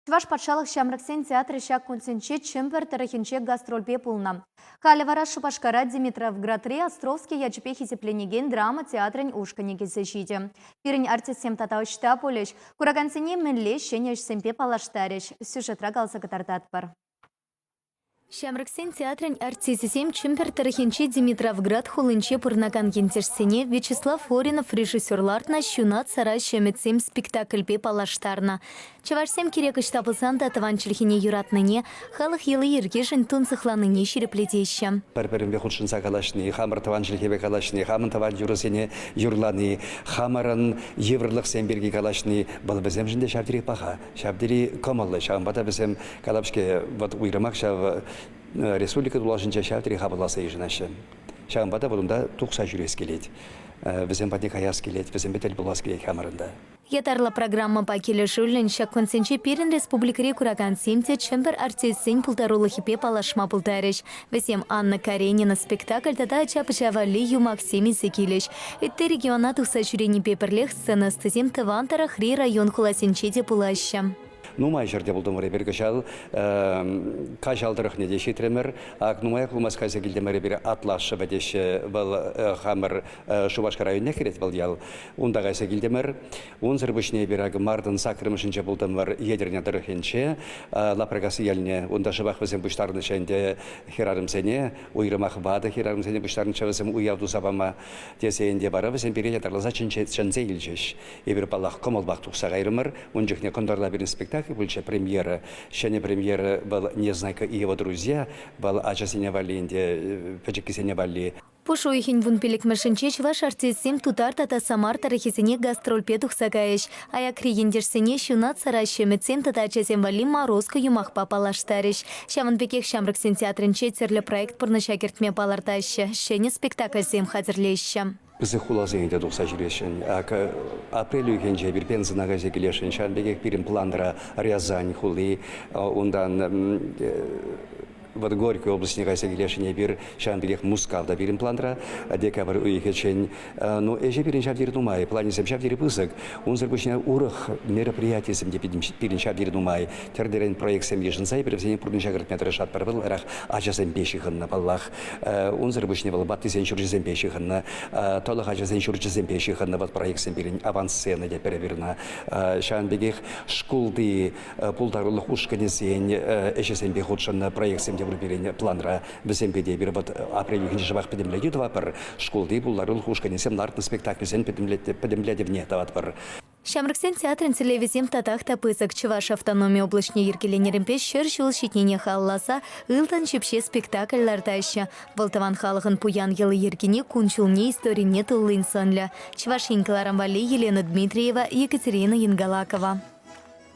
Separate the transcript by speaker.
Speaker 1: Чӑваш патшалӑх ҫамрӑксен театрӗ ҫак кунсенче Чӗмпӗр тӑрӑхӗнче гастрольпе пулнӑ. Халӗ вара Шупашкара Димитровградри Островский ячӗпе хисепленекен драма театрӗн ушкӑнӗ килсе ҫитӗ. Пирӗн артистсем тата ӑҫта пулӗҫ? Куракансене мӗнле ҫӗнӗ ӗҫсемпе паллаштарӗҫ? Сюжетра каласа кӑтартатпӑр. Ҫамрӑксен театрӗн артисчӗсем Чӗмпӗр тӑрӑхӗнчи Димитровград хулинче пурӑнакан ентешсене Вячеслав Оринов режиссер лартнӑ «Ҫунат сараҫҫӗ ӗмӗтсем» спектакльпе паллаштарнӑ. Чӑвашсем кирек ӑҫта пулсан та тӑван чӗлхене юратнине, халӑх йӑли-йӗркишӗн тунсӑхланине ҫирӗплетеҫҫӗ.
Speaker 2: Пӗр-пӗринпе хутшӑнса калаҫни, хамӑр тӑван чӗлхепе калаҫни, хамӑн тӑван юрӑсене юрлани, хамӑрӑн йывӑрлӑхсем пирки калаҫни вӑл вӗсемшӗн те ҫав тери паха. Ҫав тери кӑмӑллӑ. Ҫавӑнпа та вӗсем калап-ҫке, вӑт уйрӑмах ҫав республика тулашӗнче ҫав тери хапӑлласа йышӑнаҫҫӗ. Ҫавӑнпа та вӑт унта тухса ҫӳрес килет. Вӗсем патне каяс килет, вӗсемпе тӗл пулас килет хамӑрӑн та.
Speaker 1: Ятарлӑ программӑпа килӗшӳллӗн ҫак кунсенче пирӗн республикӑри куракансем те Чӗмпӗр артистсен пултарулӑхӗпе паллашма пултарӗҫ. Вӗсем Анна Каренина спектакль тата ача-пӑча валли юмахсем илсе килӗҫ. Ытти региона тухса ҫӳренипе пӗрлех сцена ӑстисем тӑван тӑрӑхри район-хуласенче те пулаҫҫӗ.
Speaker 2: Нумай ҫӗрте пултӑмӑр эпир кӑҫал. Каҫал тӑрӑхне те ҫитрӗмӗр. Ак нумаях пулмасть кайса килтӗмӗр эпир Атлашево теҫҫӗ. Вӑл хамӑр Шупашкар районне кӗрет вӑл ял. Унта кайса килтӗмӗр. Унсӑр пуҫне эпир акӑ мартӑн саккӑрмӗшӗнче пултӑмӑр Етӗрне тӑрӑхӗнче, Лапракасси ялне. Унта шӑпах вӗсем пуҫтарнӑччӗ ӗнтӗ хӗрарӑмсене, уйрӑмах ватӑ хӗрарӑмсене пуҫтарнӑччӗ вӗсем уяв туса пама тесе ӗнтӗ вара вӗсем пире ятарласа чӗнсе илчӗҫ. Эпир, паллах, кӑмӑлпах тухса кайрӑмӑр. Ун чухне кӑнтӑрла пирӗн спектакль пулчӗ, премьера. Ҫӗнӗ премьера вӑл «Незнайка и его друзья», вӑл ачасене валли ӗнтӗ, пӗчӗккисене валли.
Speaker 1: Пуш уйӑхӗн вунпиллӗкмӗшӗнче чӑваш артисчӗсем Тутар тата Самар тӑрӑхӗсене гастрольпе тухса кайӗҫ. Аякри ентешсене ҫунат сараҫҫӗ ӗмӗтсем тата ачасем валли Морозко юмахпа паллаштарӗҫ. Ҫавӑн пекех ҫамрӑксен театрӗнче тӗрлӗ проект пурнӑҫа кӗртме палӑртаҫҫӗ, ҫӗнӗ спектакльсем хатӗрлеҫҫӗ.
Speaker 2: Пысӑк хуласене те тухса ҫӳресшӗн. Акӑ апрель уйӑхӗнче эпир Пензӑна кайса килесшӗн. Ҫавӑн пекех пирӗн планра Рязань хули, унтан Вот Горький облаҫне кайса килесшӗн эпир, ҫавӑн пекех Мускав та пирӗн планра декабрь уйӑхӗччен. Ну, ӗҫӗ пирӗн ҫав тери нумай, планӗсем ҫав тери пысӑк. Унсӑр пуҫне урӑх мероприятисем те пирӗн ҫав тери нумай. Тӗрлӗрен проектсем йышӑнса эпир вӗсене пурнӑҫа кӗртме тӑрӑшатпӑр. Вӑл ытларах ачасемпе ҫыхӑннӑ, паллах. Унсӑр пуҫне вӑл ваттисен ҫурчӗсемпе ҫыхӑннӑ, тӑлӑх ачасен ҫурчӗсемпе ҫыхӑннӑ вӑл проектсем пирӗн авансцена тетпӗр эпир ӑна. Ҫавӑн пекех шкулти пултарулӑх ушкӑнӗсен ӗҫӗсемпе хутшӑннӑ проектсем те пур пирӗн планра. Вӗсемпе те эпир вӑт апрель уйӑхӗнче шӑпах пӗтӗмлетӳ тӑватпӑр. Шкулти пултарулӑх ушкӑнӗсем лартнӑ спектакльсен пӗтӗмлетӗвне тӑватпӑр.
Speaker 1: Ҫамрӑксен театрӗн тӗллевӗсем татах та пысӑк. Чӑваш автономи облаҫне йӗркеленӗренпе 100 ҫул ҫитнине халалласа «Ылтӑн ҫӳпҫе» спектакль лартаҫҫӗ. Вӑл тӑван халӑхӑн пуян йӑли-йӗркине, кун-ҫулне, историне туллин сӑнлӗ. Чӑваш Ен кӑларӑм валли Елена Дмитриева, Екатерина Янгалакова.